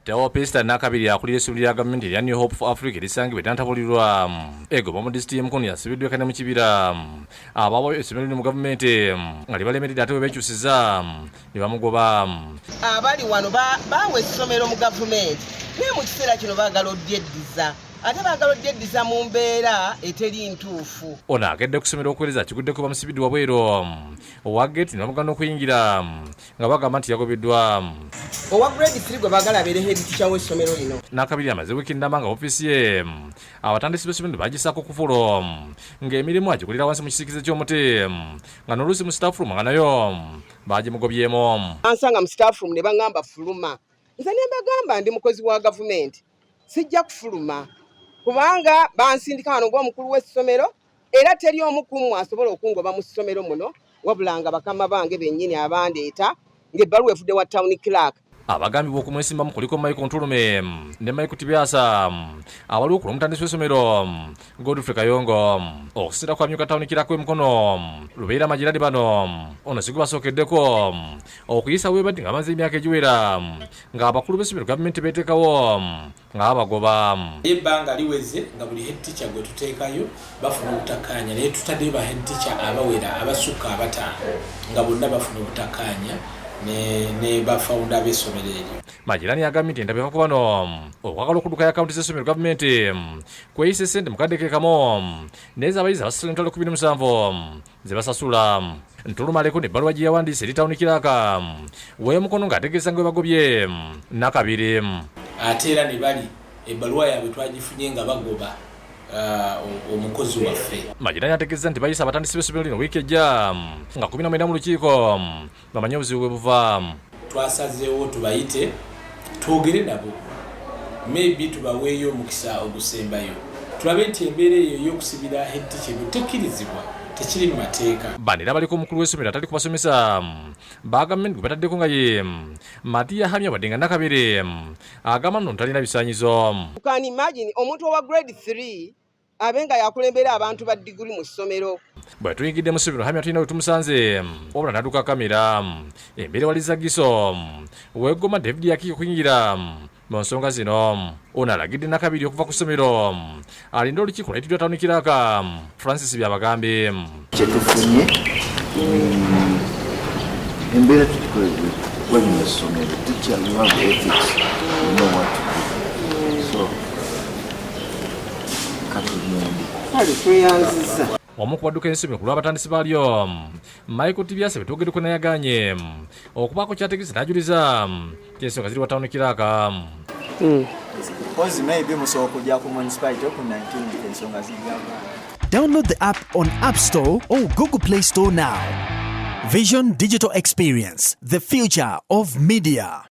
Teopista Nakabiri akulira essomero lya gavumenti erya New Hope for Africa erisangibwa e Nantabulirwa e Gomba mu disitulikiti y'e Mukono yasibiddwa eka ne mu kibira. Abawayo essomero lino mu gavumenti nga libalemeredde ate bwe beekyusiza ne bamugoba. Abali wano baawa essomero mu gavumenti, naye mu kiseera kino baagala odyeddiza, ate baagala odyeddiza mu mbeera eteri ntuufu. Ono agedde ku ssomero okuweereza kiguddeko bamusibiddwa wabweru owa geeti ne bamugana okuyingira nga bagamba nti yagobeddwa. Owa grade 3 gwe baagala abeere head teacher w'essomero lino. Nakabiri amaze wiiki nnamba nga ofiisi ye abatandisi b'essomero bagisaako kufulo ng'emirimu agikolera wansi mu kisiikirize ky'omuti, nga n'oluusi mu staff room nga nayo bagimugobyemu. Bansanga mu staff room ne baŋŋamba fuluma. Nze ne mbagamba ndi mukozi wa gavumenti, sijja kufuluma kubanga bansindika wano ng'omukulu w'essomero, era teri omu ku mmwe asobola okungoba mu ssomero muno wabula nga bakama bange bennyini abandeeta ng'ebbaluwa evudde wa town clerk. Abagambibwa okumwesimbamu kuliko Michael Ntulume ne Michael Tibyasa awaliwo ku lw'omutandisi w'essomero Godfrey Kayongo. Okusinziira ku amyuka town clerk w'e Mukono Lubeera Magiradi, bano ono si gwe basookeddeko okuyisa bwe bati nga bamaze emyaka egiwera ng'abakulu b'essomero gavumenti beeteekawo nga babagoba. Ebbanga liweze nga buli head teacher gwe tuteekayo bafuna obutakkaanya, naye tutaddeyo ba head teacher abawera abasukka abataano nga bonna bafuna obutakkaanya ne bafounder b'essomero eryo. Magirani agambye nti endaba eva ku bano okwagala okudduka akawunti z'essomero gavumenti kweyisa essente mu kadde ke kamu naye z'abayizi abasasula 127,000 ze basasula. Ntulumaleko nebbaluwa gye yawandiise eri town clerk w'e Mukono ng'ategeeza nga bwe bagobye Nakabiri. Ate era ne bali ebbaluwa yaabwe twagifunye nga bagoba omukozi waffe. Magirani ategeeza nti bayisa abatandisi b'essomero lino wiiki ejja nga 19 mu lukiiko bamanye obuzibu bwe buva. Twasazeewo tubayite twogere nabo, maybe tubaweeyo omukisa ogusembayo, tulabe nti embeera eyo ey'okusibira head teacher ebyo tekkirizibwa, tekiri mu mateeka. Bano era baliko omukulu w'essomero atali kubasomesa bagambye nti gwe bataddeko nga ye Matiya Hamya, wadde nga Nakabere agamba nno talina bisaanyizo. You can imagine omuntu owa grade 3 abe nga yakulembera abantu ba diguri mu ssomero. Bwe tuyingidde mu ssomero, Hamya tulina we tumusanze wabula n'adduka kamera. Embeera waliza Giso weegoma David Yakiika okuyingira mu nsonga zino. Ono alagidde Nakabiri okuva ku ssomero alinde olukiiko lwayitiddwa town clerk Francis Byabagambe. Kyetufunye embeera tugikolere walina essomero. Teacher, you have ethics, you know what to do, so katugende. Kale tweyanziza. Omu ku badduka ensomero ku lw'abatandisi baalyo, Michael Tibyasa, betwogeddeko nayaganye okubaako kyategese n'ajuliza nti ensonga ziri wa town clerk. Mpozi maybe musobola okujja ku municipality ku 19 ensonga zijjava. Download the app on App Store or Google Play Store now. Vision Digital Experience, the future of media.